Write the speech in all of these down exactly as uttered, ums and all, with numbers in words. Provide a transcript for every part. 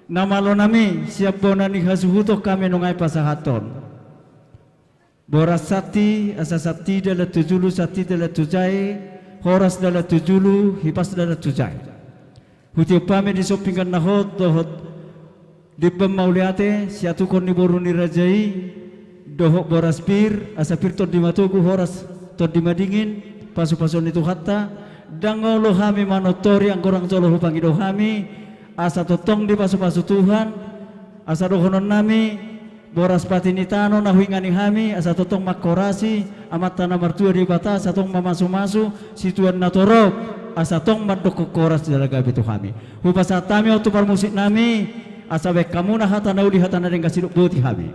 Na malo nami, sian bona ni hasuhuton hami nunga i pasahathon. Boras santi, asa santi dalan tu julu, santi dalan tu jae, horas dalan tu julu, hipas dalan tu jae. Hutiop hami di son pinggan na hot dohot dimbam mauliate, siatuhon ni boru ni raja i, dohot boras pir, asa pir tondi matogu, horas tondi madingin, pasupasuon ni Tuhanta. Ndang olo hami manortori anggo ndang jolo hupangido hami, asa tongtong dipasupasu Tuhan. Asa dohonon nami, boras pati ni tano na huingani hami, asa tongtong manghorasi Amanta na martua Debata, asa tong mamasumasu situan na torop, asa tong mandokkon horas jala gabe tu hami. Hupasahat hami on tu parmusik nami, asa baen hamuna hata na uli, hata na denggan, sidok boti hami.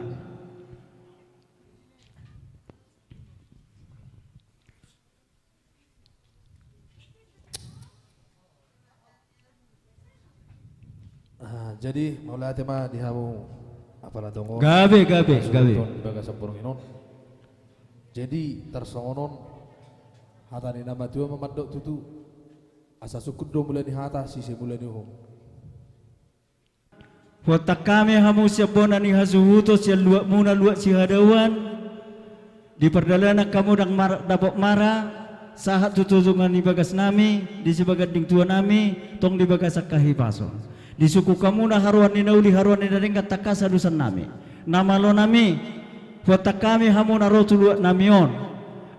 Ah, jadi mauliate ma di hamu apala tongon. Gabe, gabe, gabe. Di bagasan borngin on. Jadi tarsongon on, hata ni na matua ma mandok tutu, asa sungkun do mula ni hata, sise mula ni uhum. Huontak hami hamu sian bona ni hasuhuton, sian luatmuna luat sihadauan, di pardalanan hamu ndang mar-, dapot mara, sahat tu tojongan ni bagas nami, di sibaganding tua nami, tong di bagasan hahipason. Disungkun hamuna haroan ni na uli, haroan ni na denggan, tangkas halusan nami. Na malo nami, huontak hami hamu na ro tu luat nami on.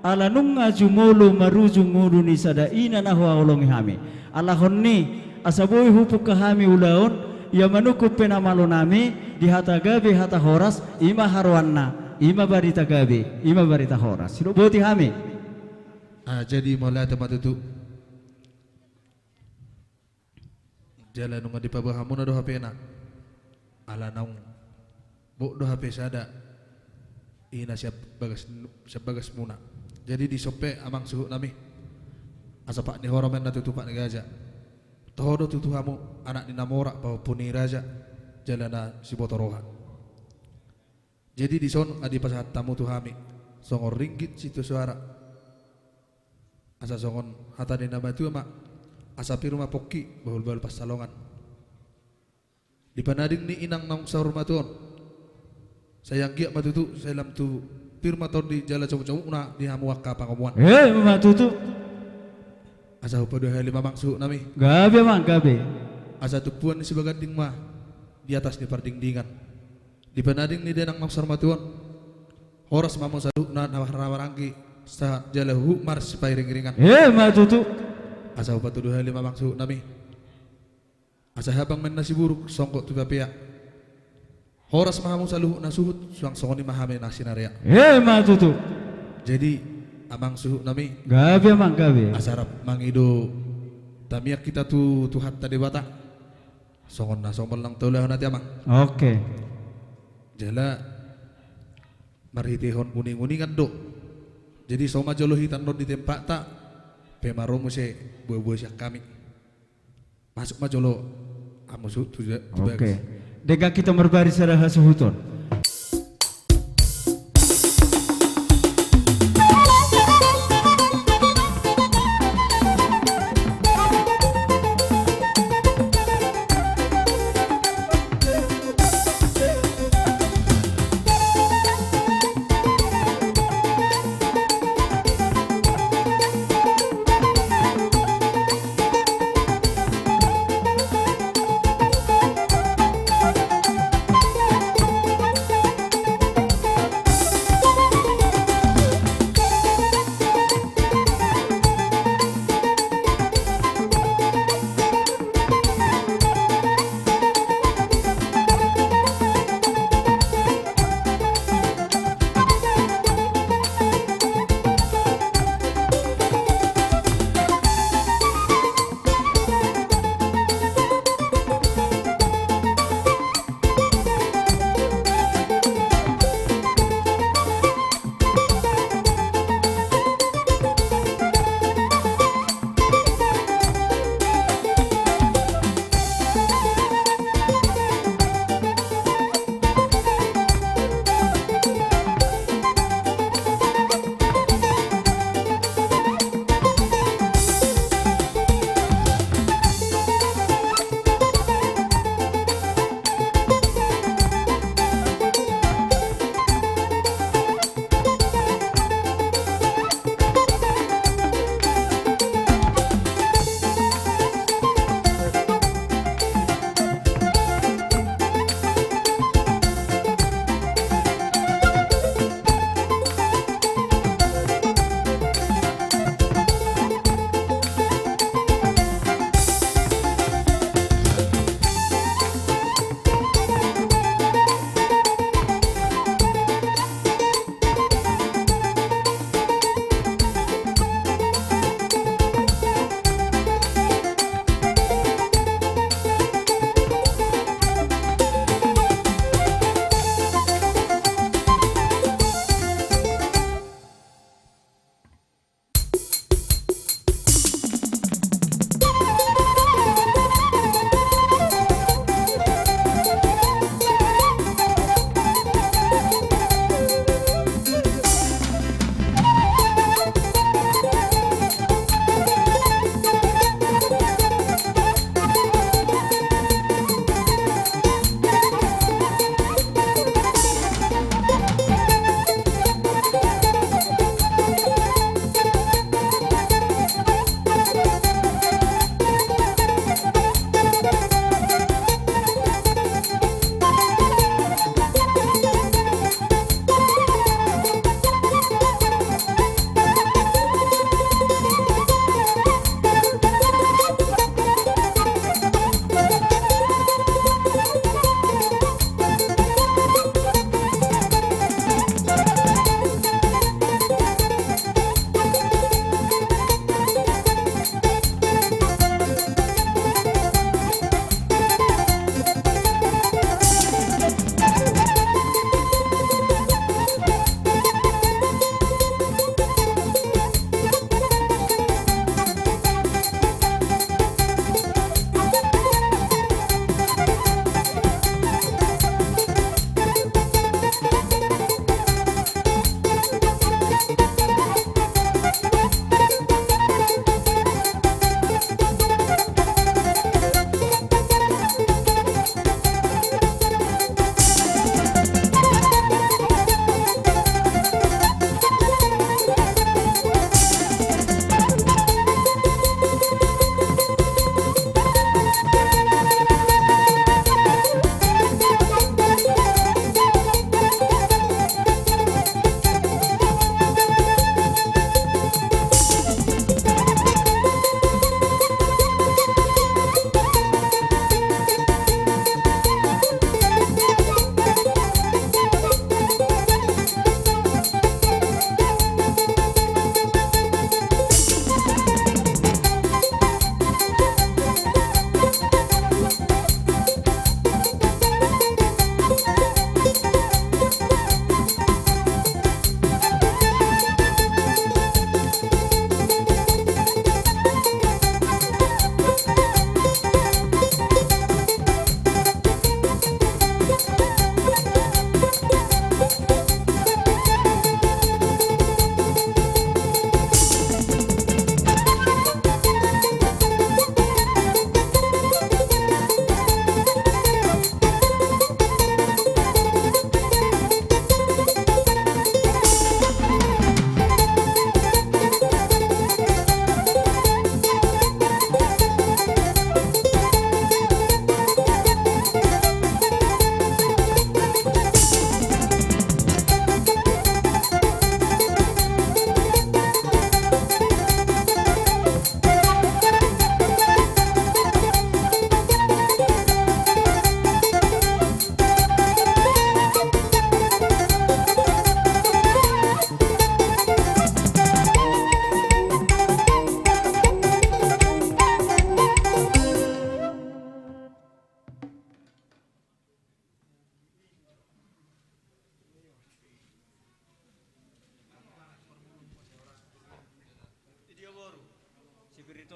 Ala nunga jumolo marujung ngolu ni sada ina na huhaholongi hami. Alahon ni, asa boi hupungka hami ulaon, ia manungkun pe na malo nami, di hata gabe, hata horas, i ma haroanna, i ma barita gabe, i ma barita horas. Sidok boti hami. Ah, jadi mauliate ma tutu. Jala nunga dipaboa hamuna do hapena. Ala naung bot do hape sada ina sian bagas, sian bagasmuna. Jadi dison pe amang suhut nami, asa pat ni hora ma inna tutu pat ni gaja. Toho do tutu hamu anak ni na mora, pahompu ni raja, jala na siboto roha. Jadi dison nga dipasahat hamu tu hami songon ringgit sitio soara. Asa songon hata ni na matua ma, asa pir ma pongki, bahulbahul pansalongan. Di panading ni inang naung saur matua on, sai anggiat ma tutu, sai lam tu pir ma tondi jala comukcomukna di hamu angka pangomoan. Emma tutu. Asa hupaduahali ma amang suhut nami. Gabe amang, gabe. Asa tumpuan ni sibaganding ma di atas ni pardingdingan. Di panading ni dainang naung saur matua on, horas ma hamu saluhutna na marhaha maranggi, sahat jala huhut marsipairingiringan. Emma tutu. Asa hupatuduhali ma amang suhut nami. Asa habang ma inna siburuk, songgop tu papeak. Horas ma hamu saluhutna suhut, suang songon i ma hami na sinarea. Emma tutu. Jadi amang suhut nami. Gabe amang, gabe. Asa rap mangido tamiang hita tu Tuhanta Debata. Songon na somal nang taulahon ate amang. Oke. Jala marhitehon uninguningan do. Jadi so ma jolo hita annon di tempatta, pe ma ro muse buabua sian hami. Masuk ma jolo hamu suhut tu ja-, tu bagas. Oke. Denggan hita marbaris sada hasuhuton.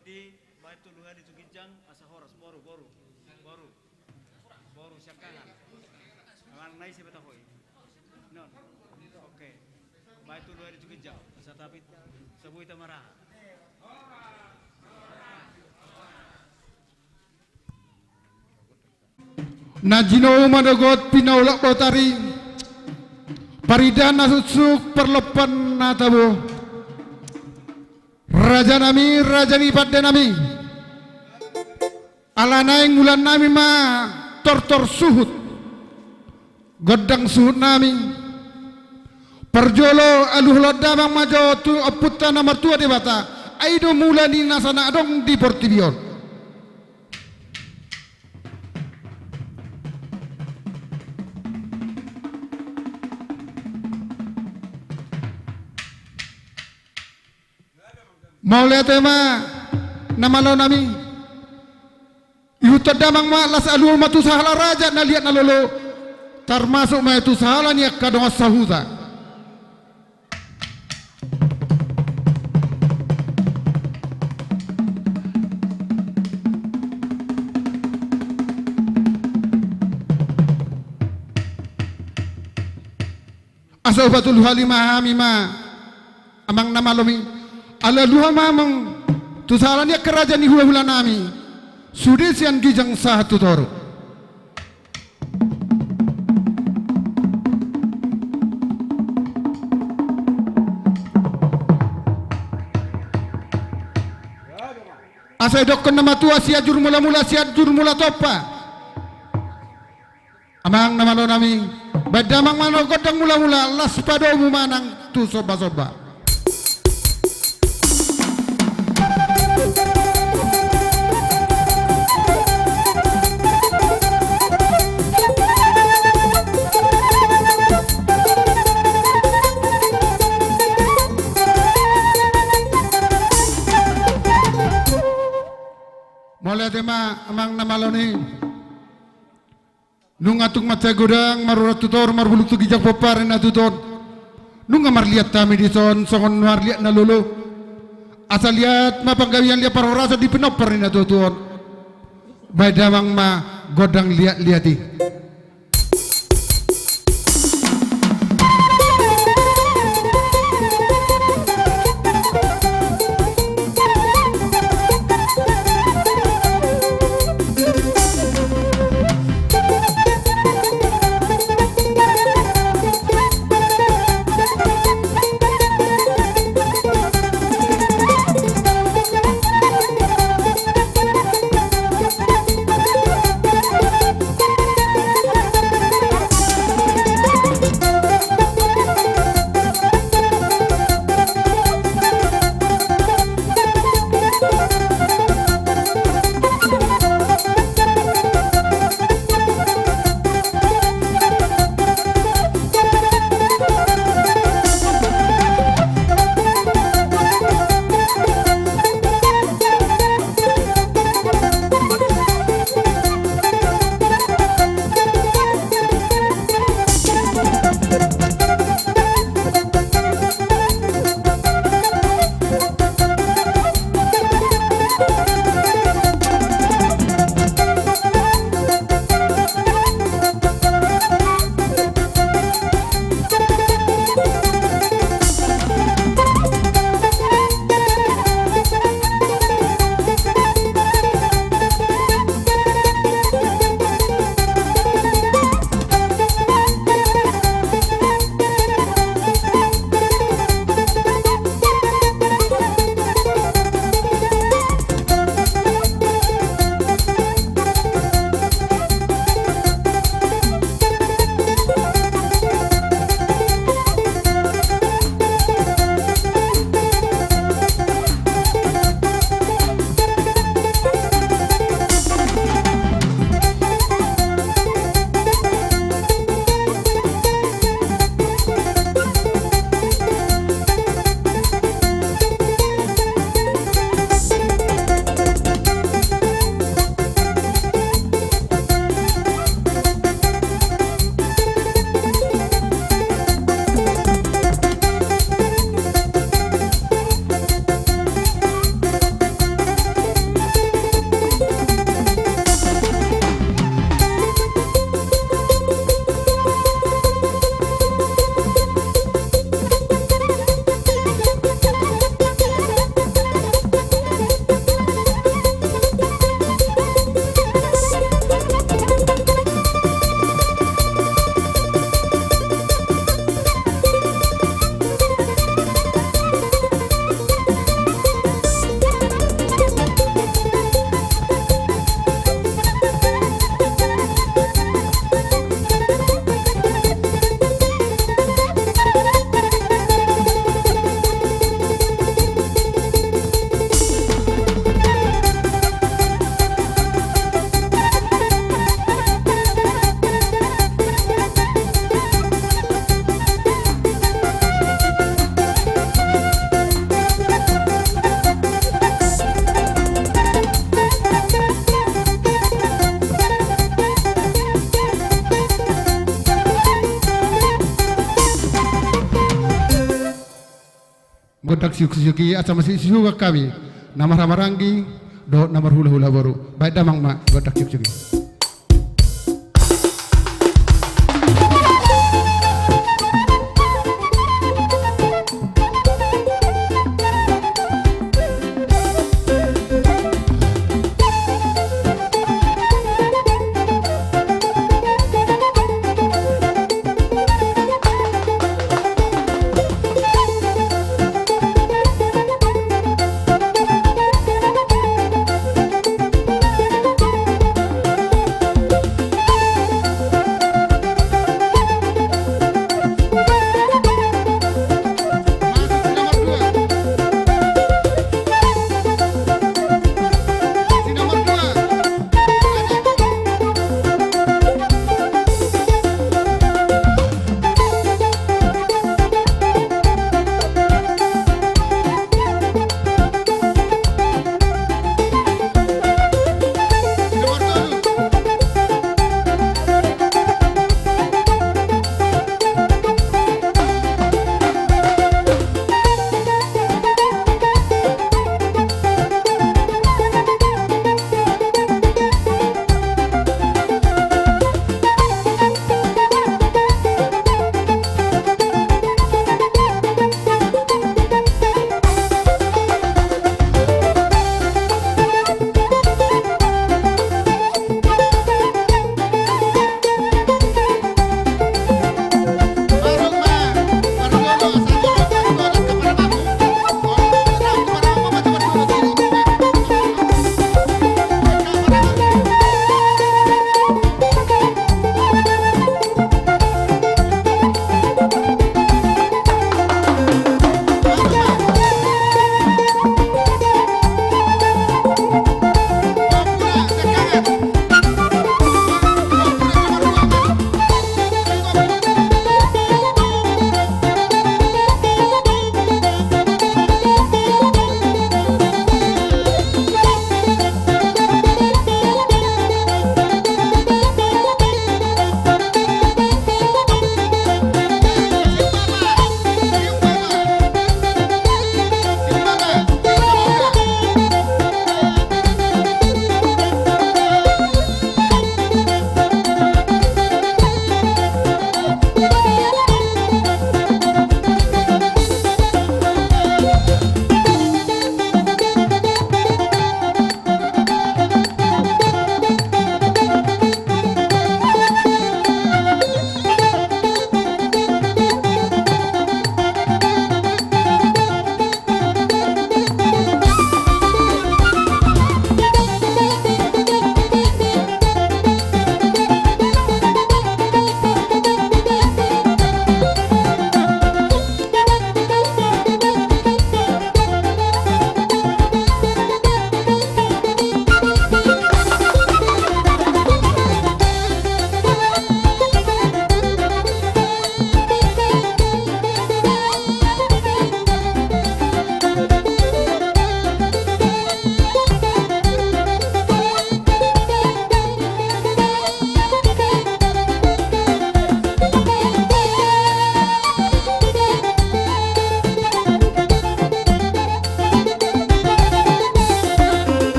Di, baen tolu hali tu ginjang, asa horas, boru, boru, boru, boru siangkangan. Amang nai siapa tahu i? Non. Oke. Baen tolu hali tu ginjang, asa tapit, sabui tamara. Na jinou manogot pinaulak botari, parindahan na suksuk parlompan na tabo. Raja nami, raja ni pande nami. Ala naeng ulaon nami ma tortor suhut. Gondang suhut nami. Parjolo aluhon damang ma jo tu Ompunta na martua Debata. Ai do mula ni nasa na adong di portibi on. Mauliate ma na malo nami. Ihuthon damang ma las aluhon ma tu sahala raja na liat na lolo. Tarmasuk ma i tu sahala ni angka dongan sahuta. Asa hupatolu hali ma hami ma amang na malo nami. Ala aluhon ma amang tu sahala ni angka raja ni hulahula nami. Sude sian ginjang sahat tu toru. Asa idokkon na matua Sianjur Mulamula, Sianjur Mula Tompa. Amang na malo nami, baen damang ma gondang mulamula, las padomu ma nang tu sombasomba. Mauliate ma amang na malo nami. Nunga tung mansai godang marurat tu toru, marbulung tu ginjang pomparan na tutu on. Nunga marliat hami dison songon marliat na lolo. Asa liat ma panggabean, liat parhorasan di pinompar ni na tutu on. Baen damang ma gondang liatliat i. gondang siuk-siuk i asa masihut-sihutan hami na marhahamaranggi dohot na marhulahula boru. Baen damang ma gondang siuk-siuk i.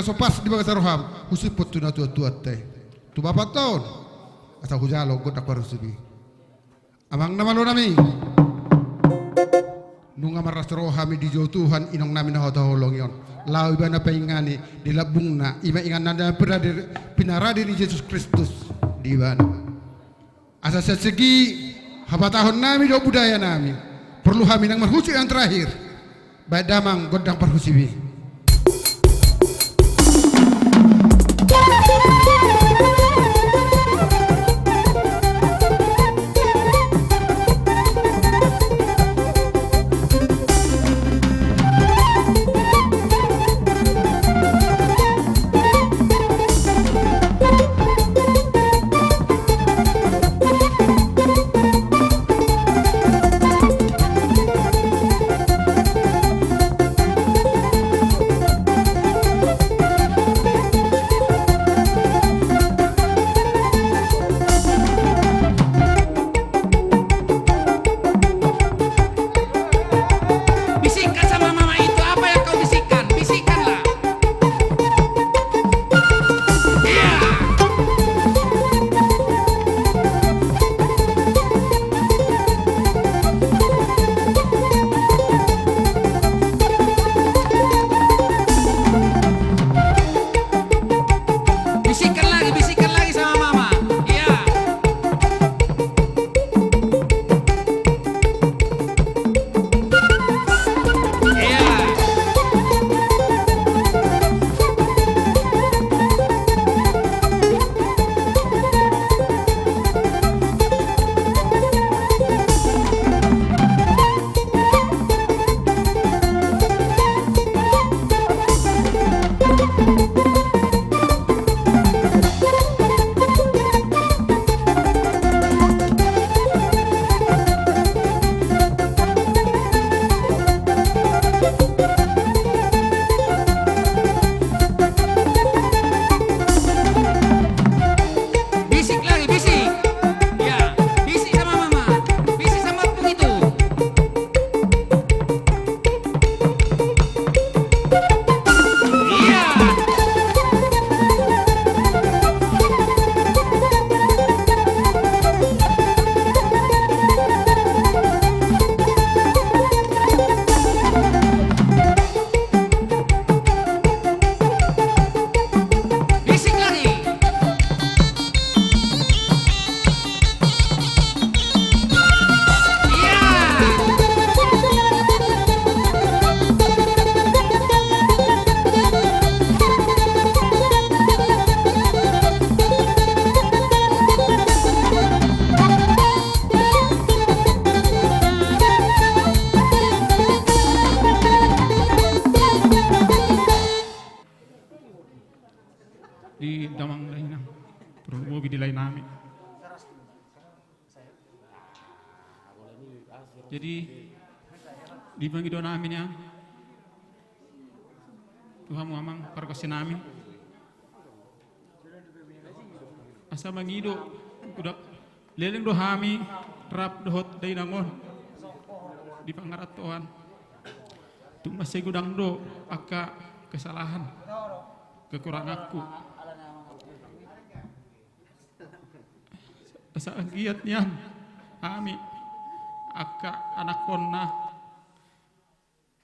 so pas di bagasan roham husiphon tu natuatuanta i, tu bapanta on, asa hujalo gondang parhusibi. Amang na malo nami, nunga marlas roha hami dijou Tuhan inong nami na hutaholongi on, laho ibana paingani di lambungna, i ma inganan na pinarade, pinarade ni Jesus Kristus di ibana. Asa sian segi habatahon nami dohot budaya nami, porlu hami nang marhusip yang terakhir. Baen damang gondang parhusibi. Bisikkan sama mama itu apa yang kau bisikkan, bisikkanlah. Iya. Bisikkan lagi, bisikkan lagi sama mama. Iya. Iya. Bisik lagi, bisik. Ya, bisik sama mama. Bisik sama ompung itu. Iya. Bisik lagi. Iya. Di damang dainang, porlu bobi di lae nami. Jadi, di pangido nami nian tu hamu amang pargonsi nami. Asa mangido, uda, leleng do hami rap dohot dainang on di pangarantoan. Tung mansai godang do angka kesalahan, kekuranganku. Asa anggiat nian hami angka anakkonna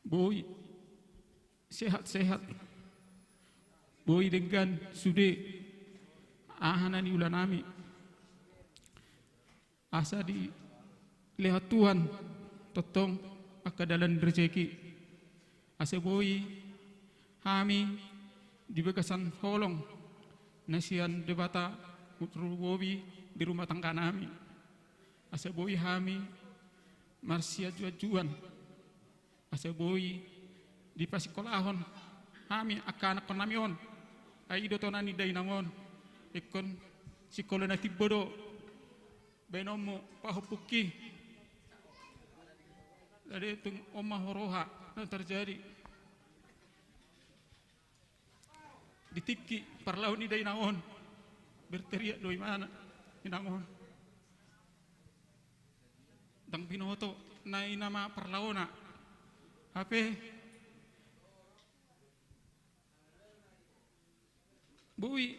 boi sehat-sehat, boi denggan sude aha na niula nami. Asa dilehon Tuhan tongtong angka dalan rezeki. Asa boi hami di bagasan holong na sian Debata, porlu bobi di rumah tangga nami. Asa boi hami marsianjuanjuan. Asa boi dipasikolahon hami angka anakkon nami on. Ai i do tona ni dainang on, ingkon sikola na timbo do baenonmu pahompungki. Jadi tung on ma huroha na tarjadi. Di tingki parlao ni dainang on, berteriak do imana inang on. Ndang binoto na i nama parlaona. Hape Boi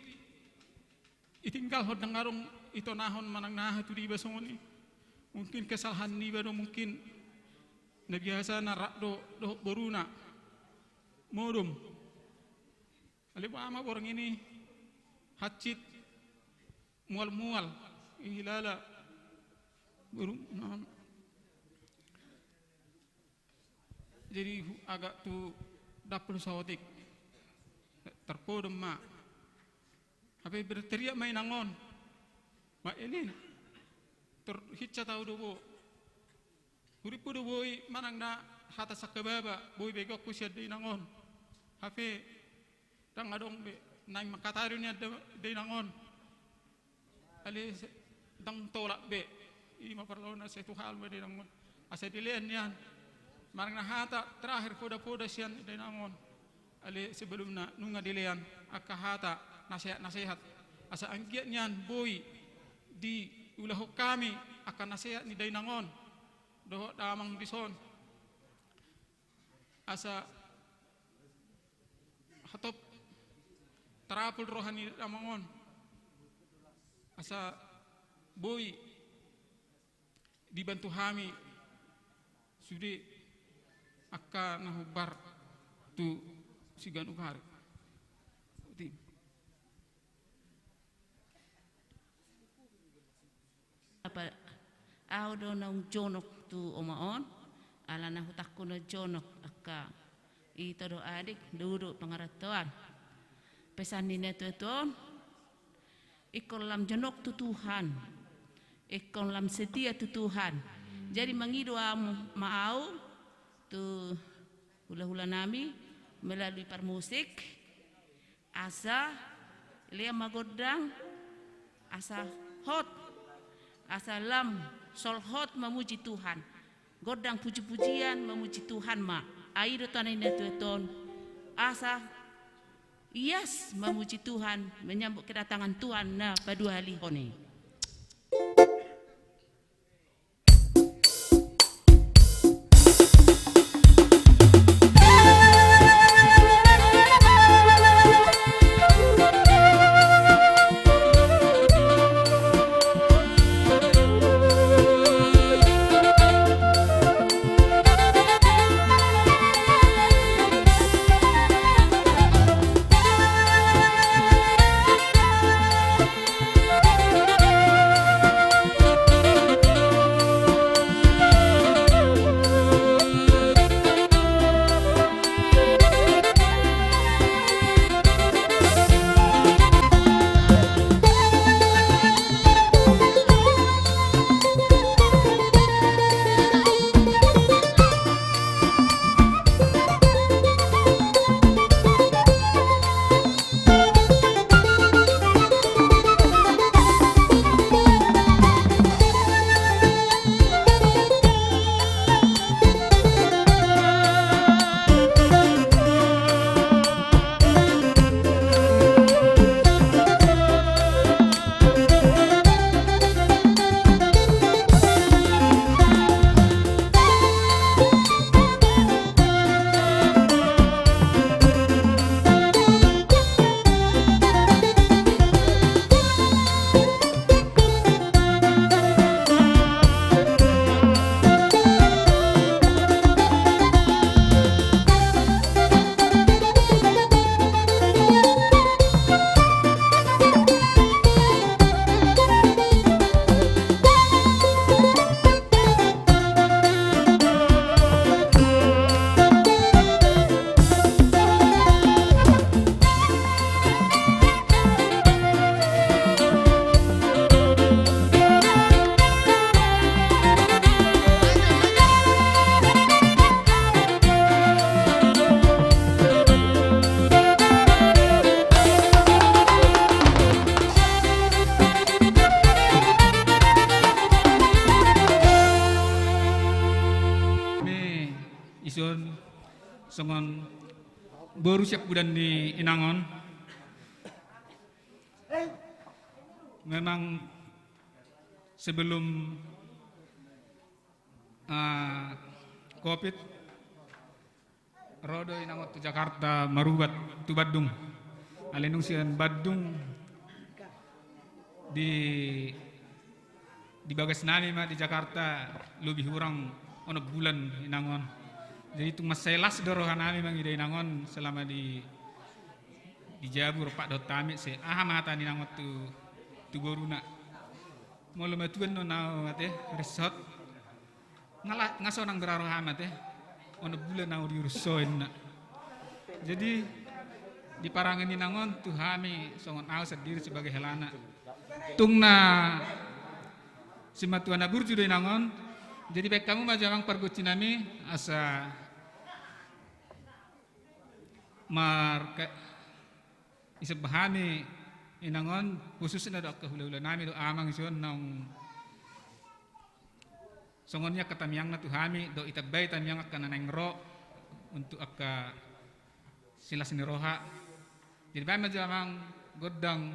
ditinggalhon, ndang adong ditonahon manang na aha tu diba songon i. Mungkin kesalahan niba do, mungkin na biasa na rap do dohot boruna. Modom. Alai boha ma borngin i hansit mual-mual, dihilala boru na. Jadi hu-, agak tu dampul saotik. Tarpodom ma. Hape berteriak ma inang on. Ma ini. Tor hinsa tahu do bo. Hurippu do boi manang na hata sangkababa, boi begeonku sian dainang on. Hape ndang adong be, naeng mangkatai do nian da-, dainang on. Alai se-, ndang tolap be. I ma parlahona, sai tu hal ma dainang on. Asa dilean nian. Manang na hata terakhir poda-poda sian dainang on. Alai sebelumna nunga dilean angka hata nasehat-nasehat. Asa anggiat nian boi diulahon hami angka nasehat ni dainang on dohot damang dison. Asa hatop tarapul roha ni damang on. Asa boi dibantu hami sude angka na hombar tu siganup ari. Apa, ahu do naung jonok tu oma on, ala na hutangku na jonok angka ito dohot adek, duduk pangarantoan. Pesan ni na tuatua on, ingkon lam jonok tu Tuhan, ingkon lam setia tu Tuhan. Jadi mangido ahu ma ahu tu hulahula nami melalui parmusik, asa lean ma gondang, asa hot, asa lam solhot mamuji Tuhan. Gondang puji-pujian mamuji Tuhan ma. Ai do tona ni na tuatua on, asa ias mamuji Tuhan, menyambut kedatangan Tuhan na paduahalihon i. Ison songon boru siampudan ni inang on. Memang sebelum, ah, covid, ro do inang on tu Jakarta, marubat tu Bandung. Alai nunga sian Bandung di, di bagas nami ma di Jakarta lobi hurang onom bulan inang on. Jadi tung mansai las do roha nami mangida inang on selama di, di jabu rap dohot hami, sai aha ma hata ni inang on tu, tu boruna. Molo matuan do ahu ate, ressot. Nga la-, nga sonang do roha hami ate. Onom bulan ahu diurus so inna. Jadi, di parange ni inang on tu hami songon ahu sandiri sebagai helana. Tung na simatua na burju do inang on. Jadi baen hamu ma jo amang pargonsi nami asa marka-, isembah hami inang on, khususna do angka hulahula nami do amang ison naung songon i angka tamiangna tu hami, do itambai tamiang angka na naeng ro untuk angka silas ni roha. Jadi baen ma jo amang gondang,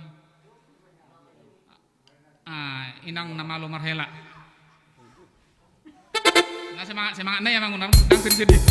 ah, inang na malo marhela. Nah, semangat, semangat na ya, Mang Unang. Nang sedih-sedih.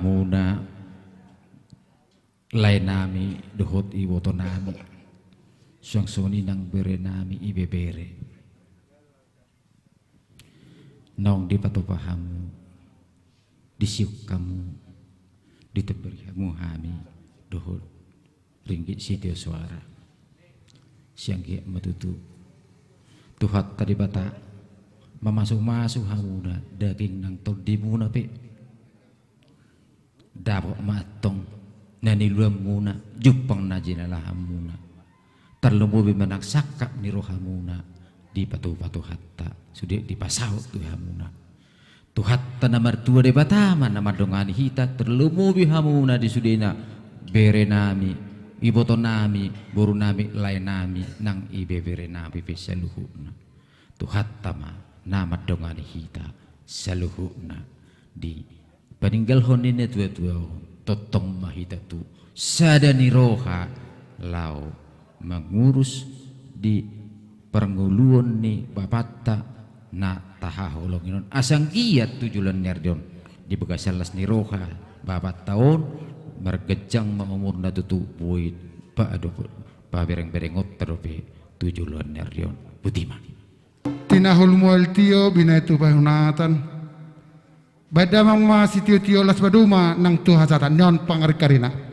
Muna lae nami dohot iboto nami, suang songon i nang bere nami ibebere. Naung dipatupa hamu, disiuk hamu, ditemberi hamu hami dohot ringgit sitio soara. Sianggiat ma tutu Tuhanta Debata mamasumasu hamuna, daging nang tondimuna pe dapot ma antong na niluanmuna, jumpang na jinalahanmuna. Tarlumobi ma nang sangkap ni rohamuna dipatupa Tuhanta, sude dipasaut tu hamuna. Tuhanta na martua Debata ma na mandongani hita, tarlumobi hamuna di sudena berenami, ibotonami, borunami, laenami, nang ibeberenami pe saluhutna. Tuhanta ma na mandongani hita saluhutna di paninggalhon ni natuatua on, tongtong ma hita tu sada ni roha laho mangurus di parngoluon ni bapanta na tahaholongi on. Asa anggiat tu joloan ni ari on di bagasan las ni roha bapanta on, marganjang ma umurna tutu, boi pa dope paberengberengonta dope tu joloan ni ari on. Boti ma. Tinahul mual tio binahen tu pahunatan. Baen damang ma sitiotio, las maduma nang tu hasahatan, nion pangaringkarina.